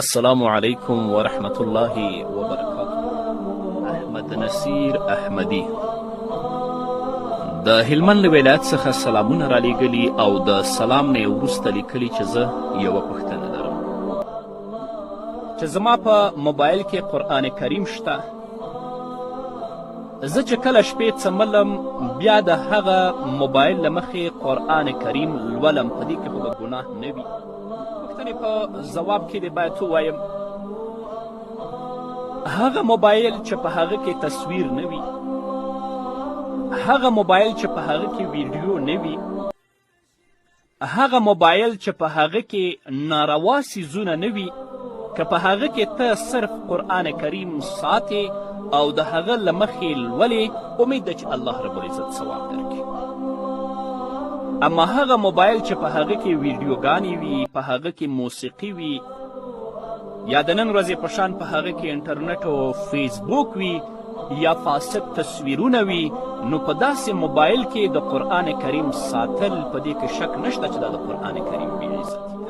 السلام علیکم ورحمت الله وبرکاته. احمد نصیر احمدي د هلمند له ولایت څخه سلامونه رالیږلي او د سلام نه یې وروسته لیکلي چې زه یوه پوښتنه لرم چې زما په موبایل کې قرآن کریم شته. زه چې کله شپې څملم بیا د هغه موبایل له مخې قرآن کریم لولم، په دې کې خو به ګناه نه وي؟ پوښتنې په ځواب کې دې باید ووایم، هغه موبایل چې په هغه کې تصویر نه وي، هغه موبایل چې په هغه کې ویډیو نه وي، هغه موبایل چې په هغه کې ناروا څیزونه نه وي، که په هغه کې ته صرف قرآن کریم ساتې او د هغه له مخې لولې، امید ده چې الله رب العزت ثواب درکړي. اما هغه موبایل چې په هغه کې ویډیوګانې وي، په هغه کې موسیقي وي، یا د نن ورځې په شان په هغه کې انټرنیټ او فیسبوک وي، یا فاسد تصویرونه وي، نو په داسې موبایل کې د قرآن کریم ساتل، په دې کې شک نشته چې دا د قرآن کریم بې عزتي.